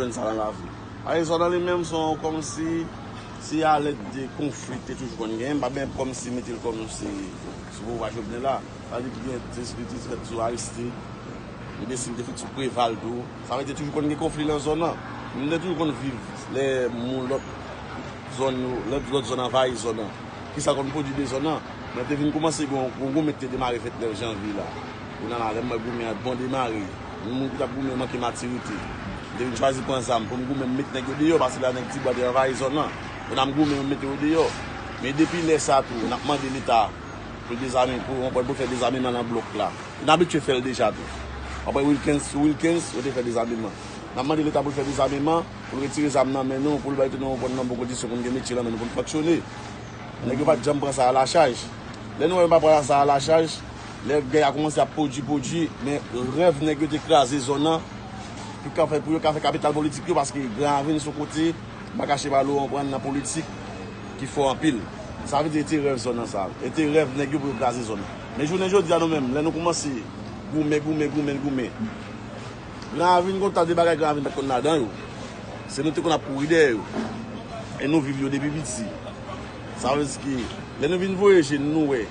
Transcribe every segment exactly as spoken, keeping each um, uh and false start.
jwenn sa nan lavi. Ayezò nan li menm se yon kòmsi, se alèd de konfli te toujou konn genyen, m pa byen kòmsi mete l kòmsi sou pouvwa Jovenel la. Sa vle di gen te espiritis fèt sou Aristide, gen te espiritis fèt sou Preval tou. Sa vle di toujou konn gen konfli nan zòn nan. Nou te toujou konn viv lè moun lòt zòn yo, lòt, lòt zòn anvayi zòn nan. Kisa konn pwodui de zòn nan? Mwen te vin kòmanse gen yon, yon goumen ki te demare vennèf janvye la. Kounye a la, lè m wè goumen an bon demare, yon moun ki t ap goumen manke matirite. M te vin chwazi pran zam pou m goumen, m met nèg yo deyò, paske la nèg Tibwa te anvayi zòn nan. Kounye a m goumen, m mete yo deyò. Men depi lè sa tou, n ap mande Leta pou l dezame, pou, pou l fè dezameman nan blòk la. N abitye fè l deja tou. Apre Wilkens, sou Wilkens, yo te fè dezameman. N ap mande Leta pou l fè dezameman, pou l retire zam nan men nou, pou l bay tout nou pran nan bon kondisyon, pou n gen metye nan men nou, pou n fonksyone. Nèg yo pa t janm pran sa a lachaj. Lè nou wè yo pa pran sa a lachaj, lè gè a kòmanse ap pwodui, pwodui, men rèv nèg yo te kraze zòn nan, pou ka fè, pou yo ka fè kapital politik yo, paske Gran Ravin se yon kote, m pa kache ba nou, w konprann, nan politik ki fò anpil. Sa vle di, e te rèv zòn nan sa. E te rèv nèg yo pou yo kraze zòn nan. Men jounen jodi a nou menm, lè nou kòmanse goumen, goumen, goumen, goumen. Gran Ravin konn ta de bagay Gran Ravin pa t konn ladan yo. Se nou te konn ap kouri dèyè yo. E nou viv yo depi piti. Sa vle di ke lè nou vin voye je n, nou wè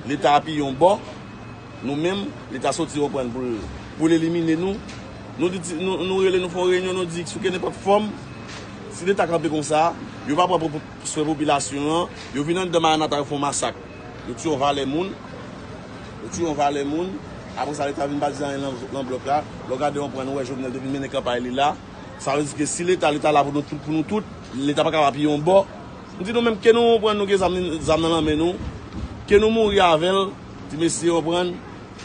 Leta ap yon bò, nou menm, Leta soti yon pran pou l, pou l elimine nou. Nou di, nou, nou rele, nou fè yon reyinyon, nou di, sou kenenpòt fòm, si Leta kanpe konsa, yo pa pran pou, pou swen popilasyon an, yo vin anndan Maranata, yo fè yon masak. Yo tiye yon valè moun, yo tiye yon valè moun. Apre sa, Leta vin pa di anyen nan, nan blòk la. Lè w gade yon pran, nou wè Jovenel te vin mennen kanpay li la. Sa vle di ke si Leta, Leta la pou nou tout, pou nou tout, Leta pa kapab piye yon bò. M di nou menm, ke nou pran, nou gen zam, zam nan lanmen nou, ke nou mouri avè l, ti mesye, w konprann,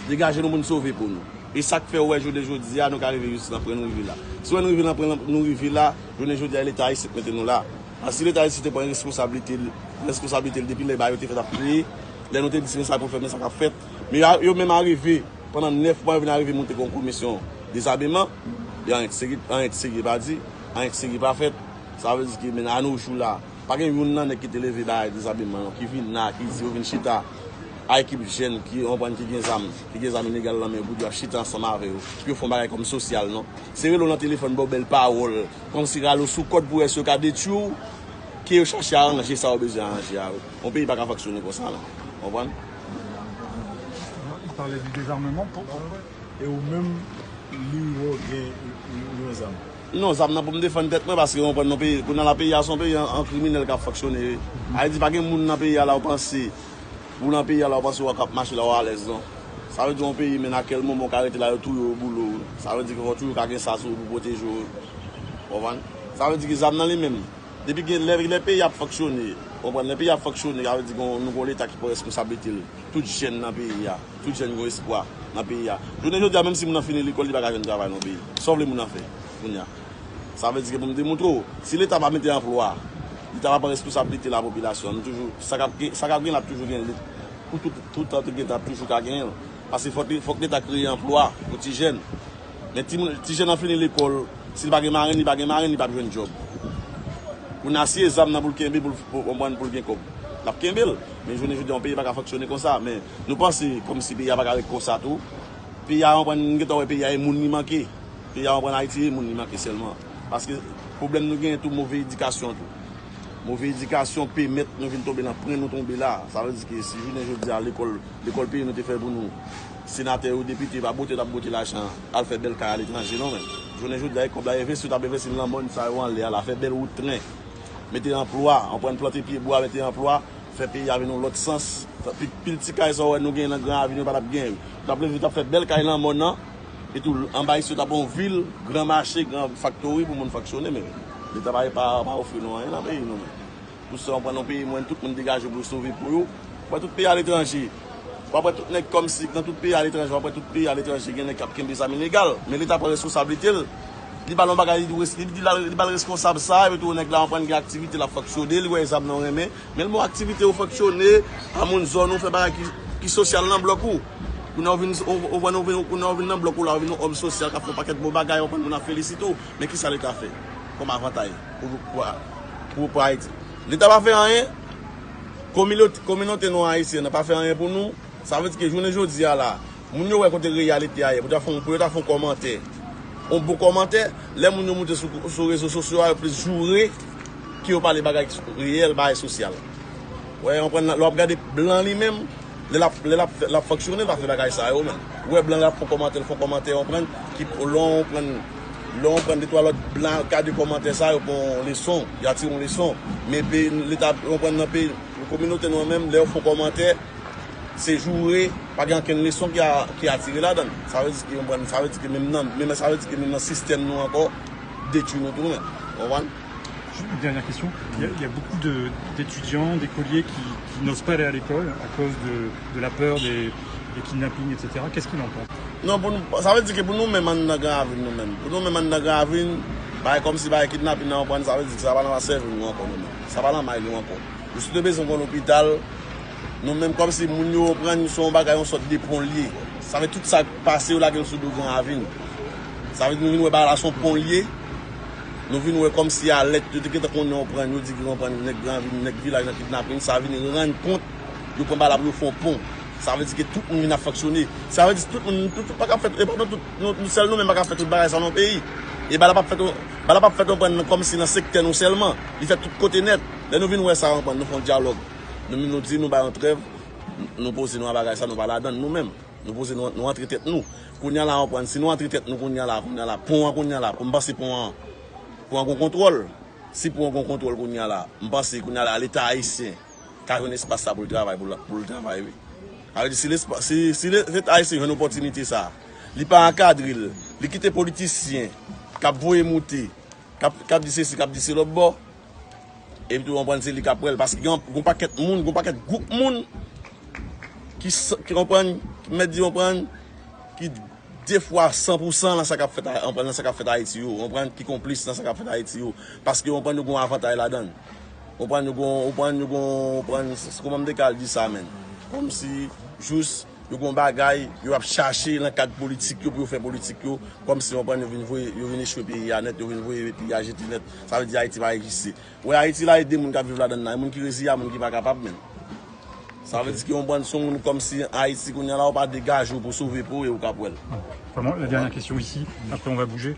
degaje nou pou n sove po nou. E sa k fè w wè jounen jodi a, nou ka rive jis nan pwen nou rive la. Si w wè nou rive nan pwen nou rive la, jounen jodi a, e Leta Ayisyen k mete nou la. Paske si Leta Ayisyen te pran responsablite l, responsablite l depi lè bagay yo te fèt ap kreye, lè nou te di se sa pou fèt, men sa k ap fèt. Men yo, yo menm arive, pandan nèf mwa, yo vin arive monte yon komisyon dezameman, e anyen ki serye, anyen ki serye pa di, anyen ki serye pa fèt. Sa vle di ke, men a nos jours la, pa gen youn nan nèg ki te leve bay dezameman yo, ki vin la, ki di yo vin chita. A ekip jèn ki, w konprann, ki gen zam, ki gen zam ilegal nan men yo, pou di w ap chita ansanm avè yo, pou yo fè yon bagay kòm sosyal, non. Se rele w nan telefòn, ba w bèl pawòl, kòmsi rale w sou kòd pou wè si yo ka detwi w, ke yo chache aranje sa yo bezwen aranje a, wi. Yon peyi pa ka fonksyone konsa, non. W konprann? Il parlait du désarmement. Pourquoi? E ou menm, li wè w gen yon zam? Non, zam nan pou m defann tèt mwen, paske w konprann, nan peyi, kounye a la, peyi a se yon peyi an, an kriminèl k ap fonksyone, wi. Ayiti pa gen moun nan peyi a la, w panse, ou nan peyi a la, w panse w ap mache la, w alèz, non. Sa vle di yon peyi, men nan kèl moman w ka rete la, yo touye w, boule w. Sa vle di ke fò toujou ka gen sa sou ou pou pwoteje w. W konprann? Sa vle di ke zam nan li menm, depi gen, lè, lè peyi ap fonksyone, w konprann, lè peyi ap fonksyone, sa vle di ke nou gen yon leta ki pran responsablite l. Tout jèn nan peyi a, tout jèn gen espwa nan peyi a. Jounen jodi a, menm si moun nan fini lekòl, li pa ka jwenn travay nan peyi. Sa w vle moun nan fè kounye a? Sa vle di ke pou m demontre w, si leta pa mete anplwa, leta pa pran responsablite lapopilasyon, nou toujou, sa k ap gen, sa k ap gen la ap toujou gen lit. Pou tout, tout tan te gen, t ap toujou ka genyen l. Paske fòk, fòk leta kreye anplwa pou ti jèn. Men ti moun, ti jèn nan fini lekòl, si l pa gen marenn, li pa gen marenn, li p ap jwenn djòb. Kounye a si e zam nan pou l kenbe, pou l, pou, konprann, pou l gen kòb, l ap kenbe l. Men jounen jodi a, yon peyi pa ka fonksyone konsa. Men nou panse kòmsi peyi a pa ka ret konsa tou. Peyi a, konprann, nou gentan wè peyi a e moun li manke. Peyi a, konprann, Ayiti e moun li manke sèlman. Paske pwoblèm nou genyen tou, move edikasyon tou. Move edikasyon pèmèt nou vin tonbe nan pwen nou tonbe la. Sa vle di ke si jounen jodi a lekòl, lekòl peyi nou te fè pou nou, senatè yo, depite, pa bwote yo t ap bwote lajan al fè bèl kay aletranje, non, men. Jounen jodi a, e kòb la envesti, yo t ap envesti nan lanmòn sa yo anlè a la, fè bèl wout tren, mete anplwa, w konprann, plante pyebwa, mete anplwa, fè peyi a vin yon lòt sans. Fè pi, pil ti kay sa w wè nou genyen nan Gran Ravin yo pa t ap genyen. Yo t ap leve, yo t ap fè bèl kay lanmòn nan. Etou, anba isit yo t ap yon vil, gran mache, gran faktori pou moun fonksyone, men leta pa, pa, pa ofri nou anyen nan peyi nou, men. Pou sa, w konprann, yon peyi mwen, tout moun degaje pou yo sove po yo. W ap wè tout peyi aletranje. W ap wè tout nèg kòmsi, nan tout peyi aletranje, w ap wè tout peyi aletranje, gen nèg k ap kenbe zam ilegal. Men leta pran responsablite l. Li ba l yon bagay, li di, li di, li ba l reskonsab sa, epi tou nèg la, w konprann, gen aktivite l ap fonksyone, li wè zam nan renmen. Men l bon aktivite ou fonksyone, a moun zòn ou, fè bagay ki, ki sosyal nan blòk ou. Kounye a ou vin, ou, ou, ou vin, kounye a ou vin nan blòk ou la, ou vin yon òm sosyal k ap fè yon pakèt bon bagay, ou konprann, moun ap felisite w. Men kisa leta fè kòm avantaj pou, pou, pou, pou Ayiti? Leta pa fè anyen. Kominote, kominote nou ayisyèn nan pa fè anyen pou nou. Sa vle di ke jounen jodi a la, moun yo wè kote reyalite a ye, pou ta fè, pou yo ta fè yon kòmantè, yon bon kòmantè, lè moun yo moute sou, sou rezo sosyo a, yo plis joure ke yo pale bagay ki reyèl, bagay sosyal. Wè, w konprann, lè w ap gade blan li menm, lè l ap, lè l ap, l ap fonksyone, l pa fè bagay sa yo menm. Ou wè blan l ap fè yon kòmantè, l fè yon kòmantè, w konprann, ki, lè w konprann, lè w konprann de twa lòt blan gade kòmantè sa yo, pran yon leson, y a tire yon leson. Men peyi, leta, w konprann, nan peyi, kominote nou an menm, lè yo fè yon kòmantè, se joure, pa gen okenn leson ki a, ki atire ladan l. Sa vle di ke, w konprann, sa vle di ke menm nan, menm, sa vle di ke menm nan sistèm nou ankò, detwi nou tou menm. Ou konprann? Une dernière question. Il y a, il y a beaucoup de, d'étudiants, d'écoliers qui, qui n'osent pas aller à l'école à cause de, de la peur des, des kidnappings, et cetera. Qu'est-ce qu'il en pense? Non, pou nou, sa vle di ke pou nou menm anndan Gran Ravin nou menm. Pou nou menm anndan Gran Ravin, bagay kòmsi bagay kidnapin nan, w konprann, sa vle di ke sa pa nan la sèvi nou ankò nou menm. Sa pa nan may nou ankò. Nou sot bezwen gen lopital. Nou menm kòmsi moun yo pran nou se yon bagay, yon sòt de pon l ye. Sa vle tout sa k pase yo lage l sou do Gran Ravin. Sa vle di nou vin wè bagay la se yon pon l ye. Nou vin wè kòmsi alèt yo te gentan konnen yo pran, yo di ke yo pran nèg Gran Ravin, nèg vilaj nan kidnapin, sa vin rann kont yo pran bagay la pou yo fè yon pon. Sa vle di ke tout moun vin ap fonksyone. Sa vle di tout moun, tout, tout pa ka fèt, e pa nou tout, nou, nou sèl nou menm pa ka fè tout bagay sa nan peyi. E bagay la p ap fèt, bagay la p ap fèt, w konprann, kòmsi nan sektè nou sèlman. Li fèt tout kote nèt. Lè nou vin wè sa, w konprann, nou fè yon dyalòg. Nou, nou di nou bay yon trèv, nou poze nou a bagay sa, nou pa ladan l nou menm. Nou poze nou, nou antre tèt nou. Kounye a la, w konprann, si nou antre tèt nou kounye a la, kounye a la, pon an kounye a la, m panse pon an, pon an gon kontwòl. Si pon an gon kontwòl kounye a la, m panse kounye a la, Leta ayisyen ka jwenn espas sa pou l travay, pou l, pou l travay, wi. Sa vle di, si lespa-, si, si le-, Leta ayisyen jwenn opòtinite sa, li pa ankadre l, li kite politisyen k ap voye moute, k ap, k ap di sesi, k ap di se lòt bò, epi tou, w konprann, se li k ap wè l, paske gen yon pakèt moun, gen yon pakèt gwoup moun ki, ki konprann, ki mèt di, konprann, ki de fwa san pou san nan sa k ap fèt, w konprann, nan sa k ap fèt Ayiti yo, w konprann, ki konplis nan sa k ap fèt Ayiti yo, paske, w konprann, yo gen yon avantay ladan l. W konprann, yo gen, w konprann, yo gen, w konprann, kòman m te ka al di sa, menn? Kòmsi, jis, yo gen yon bagay, yo ap chache nan kad politik yo pou yo fè politik yo, kòmsi, w konprann, yo vin voye, yo vin echwe peyi a nèt, yo vin voye peyi a jete nèt. Sa vle di Ayiti pa egziste. Wè Ayiti la, e de moun k ap viv ladan l la, e moun ki reziye a moun ki pa kapab menm. Sa vle di ke yon bann se yon moun kòmsi Ayiti kounye a la, ou pa degaje w pou sove peyi w, ou ka pran l. Vraiment, la dernière question ici, après on va bouger.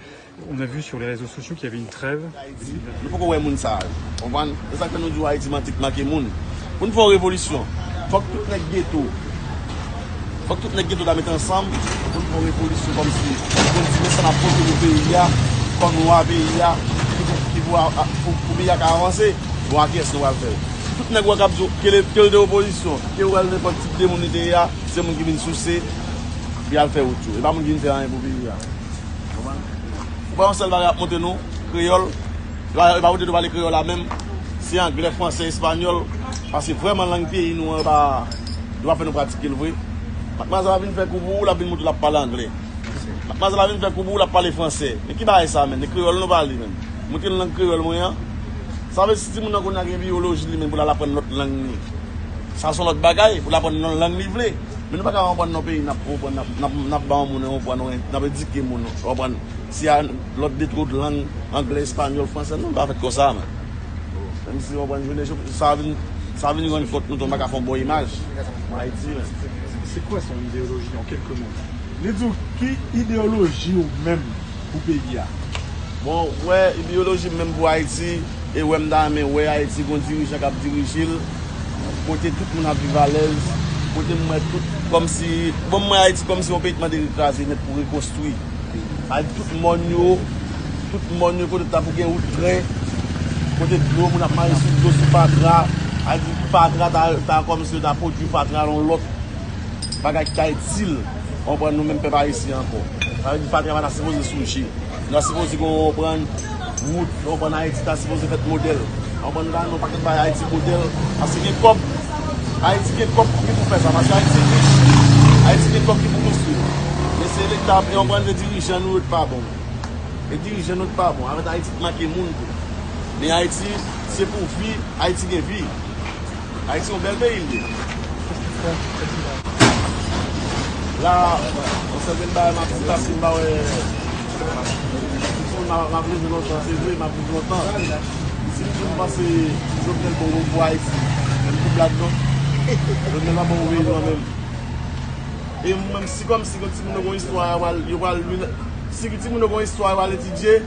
On a vu sur les réseaux sociaux qu'il y avait une trêve. Ayiti, nou poko wè moun sa yo. Konprann? Se sa k fè nou di w Ayiti manti k manke moun. Pou n fè yon revolisyon, fòk tout nèg geto, fòk tout nèg geto ta met ansanm pou n fè yon revolisyon kòmsi pou n di men sa n ap pote pou peyi a, kòm lwa peyi a, ki pou, ki pou, pou, pou peyi a ka avanse. Bon, a kiyès nou pral fè l? Tout nèg ou wè k ap di w, ke l, ke l te opozisyon, ke w wè l nenpòt tip de moun li te ye a, se moun ki vin souse, pou y al fè wout yo. E pa moun ki vin fè anyen pou peyi a. Konprann? Ou pa yon sèl bagay ap montre nou, kreyòl. E pa, e pa pote nou pale kreyòl la menm. Se anglè, fransè, espanyòl. Paske vrèman lang peyi nou an, e pa, yo pa fè nou pratike l vre. Madmwazèl la vin fè kou pou ou, l ap vin montre l ap pale anglè. Madmwazèl la vin fè kou pou ou, l ap pale fransè. Men ki bagay sa menm? E kreyòl nou pale menm. Montre l lang kreyòl mwen an. Sa vle di si timoun nan kounye a gen biyoloji li menm pou l al aprann lòt lang li. Sa se yon lòt bagay, pou l aprann nan lang li vle. Men nou pa ka konprann nan peyi n ap konprann, n ap, n ap, n ap ba yon moun yon pran, n ap edike moun, w konprann? Si a lòt de twòp lang, anglè, espanyòl, fransè, non, l pa fèt konsa, men. Menm si w konprann, jounen jodi, sa vin, sa vin rann kont nou tou, nou pa ka fè yon bon imaj. Ayiti, men. C'est quoi son idéologie en quelques mots? Li di w ki ideyoloji w menm pou peyi a? Bon, wè, ideyoloji m menm pou Ayiti, e wè m ta renmen wè Ayiti gon dirijan k ap dirije l, kote tout moun ap viv alèz, kote m wè tout, kòmsi, bon, m wè Ayiti kòmsi yon peyi k mande rekraze nèt pou rekonstwi. Sa vle di tout mòn yo, tout mòn yo kote ta pou gen wout tren, kote dlo, moun ap mache sou dlo, sou fatra, sa vle di fatra ta, ta kòmsi yo ta pwodui fatra nan yon lòt bagay ki ta itil, w konprann, nou menm pèp ayisyen ankò. Sa vle di fatra pa ta sipoze souje. Nou ta sipoze gen, w konprann, wout, w konprann, Ayiti ta sipoze fèt modèl. W konprann, nou ta nan yon pakèt bagay Ayiti modèl, paske gen kòb, Ayiti gen kòb ki pou fè sa, paske Ayiti rich, Ayiti gen kòb ki pou konstwi. Men se Leta, w konprann, se dirijan nou yo k pa bon. E dirijan nou k pa bon, avèk Ayiti k manke moun tou. Men Ayiti, se pou vi, Ayiti gen vi. Ayiti yon bèl peyi l ye. La, yon sèl grenn bagay m ap di, paske m pa wè, m ap, m ap leve lontan, se vre, m ap viv lontan. Si m di m panse Jovenel bon pou Ayiti, men m tou blag non. Jovenel pa bon pou peyi nou an menm. E menm si kòmsi gen timoun yo gen istwa, yo pral, yo pral li, si timoun yo gen istwa, yo pral etidye,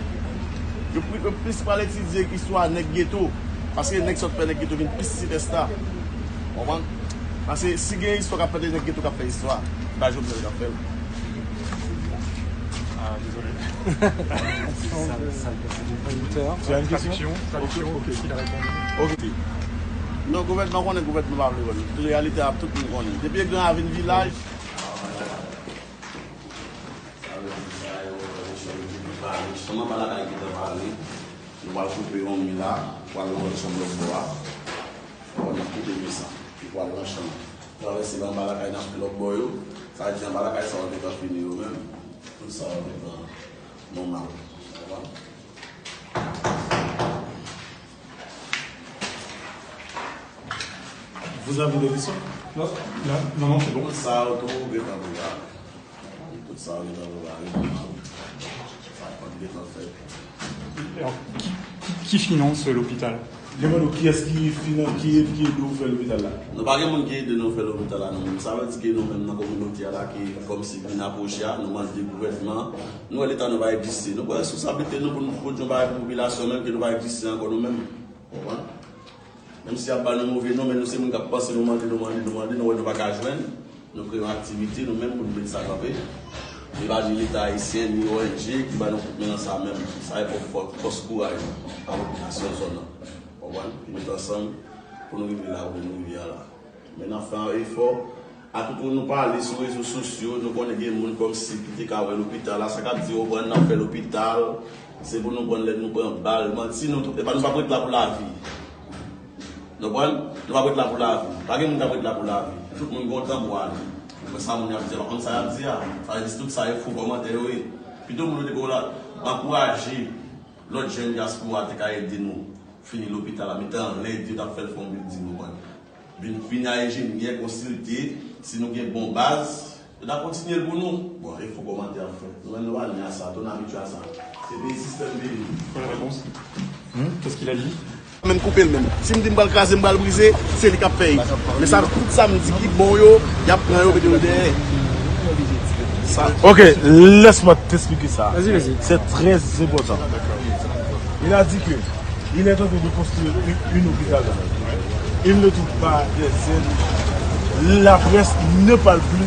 yo, yo plis pral etidye istwa nèg geto. Paske nèg sòt fè nèg geto vin plis sipèsta. Konprann? Paske si gen istwa k ap fèt, e nèg geto k ap fè istwa. Se pa Jovenel k ap fè l. Ah, désolé. Ça, ça, c'est une bonne hauteur. Tu as une question? Traduction, traduction, qu'est-ce qu'il a répondu? Ok. Non, gouvènman konnen gouvènman pa vle wè l. Reyalite a tout moun konnen. Depi e gran a vin vilaj. Sa vle di sa yo, yo pale. Chanm anba lakay gentan pale. Nou pral koupe yon mi la, pral nan chanm lòt bò a. Bon, n ap koupe mi sa. Li pral nan chanm. Travèse anba lakay n ap fè lòt bò yo. Sa vle di anba lakay sa yo gentan fini yo menm. Tout sa yo gentan nòmal. Konprann? Vous avez des questions? Non, non, non, c'est bon. Tout sa yo tou gentan prepare. Tout sa yo gentan prepare. Sa pa gentan fèt. Alors, qui, qui, qui finance l'hôpital? Demande kiyès ki finan, ki, ki ede w fè lopital la? Nou pa gen moun ki ede nou fè lopital la, nou menm. Sa vle di ke nou menm nan kominote a la, ki kòmsi vin apwoche a, nou mande gouvènman, nou wè leta nou pa egziste. Nou pran responsablite nou pou nou pwodui yon bagay pou popilasyon menm, ke nou pa egziste ankò nou menm. Konprann? Menm si y ap ba nou move non, men nou se moun k ap panse, nou mande, nou mande, nou mande, nou wè nou pa ka jwenn, nou kreye yon aktivite, nou menm, pou nou met sa kanpe. E pa ni Leta ayisyen, ni O N G ki ba nou kout men nan sa menm. Sa e fòs, fòs kouraj a popilasyon zòn nan. Konprann? Ki met ansanm pou nou rive la kote nou rive a la. Men n ap fè yon efò. Atout moun nou pale sou rezo sosyo, nou konnen gen moun kòmsi ki te ka wè lopital la, sa k ap di, o, pran n ap fè lopital, se pou nou pran lè nou pran bal, manti, nou, epa nou p ap ret la pou lavi. Nou konprann? Nou p ap ret la pou lavi. Pa gen moun k ap ret la pou lavi. Tout moun gen yon tan pou ale. Ou konprann sa moun yo ap di a, pa konn sa y ap di a. Sa vle di tout sa e fo kòmantè yo ye. Pito moun yo te ko la ankouraje lòt jèn dyaspora te ka ede nou fini lopital la, mete anlè di yo t ap fè l fè yon bilding, ou konprann. Vin, vin a enjenyè, konsilte, si nou gen bon baz, yo ta kontinye l pou nou. Bon, e fo kòmantè ap fè. Nou menm nou pa ni a sa, tou n abitye a sa. Se peyi sistèm peyi. Bonne réponse. Hmm, qu'est-ce qu'il a dit? Menm koupe l menm. Si m di m pral kraze, m pral brize, se li k ap fè l. Men sa, tout sa m di ki bon yo, y ap pran yo, mete yo dèyè. Sa. Ok, laisse-moi t'expliquer ça. Vas-y, vas-y. C'est très important. Il a dit que il est en train de construire une, une hôpital. Il ne trouve pas des aides. La presse ne parle plus.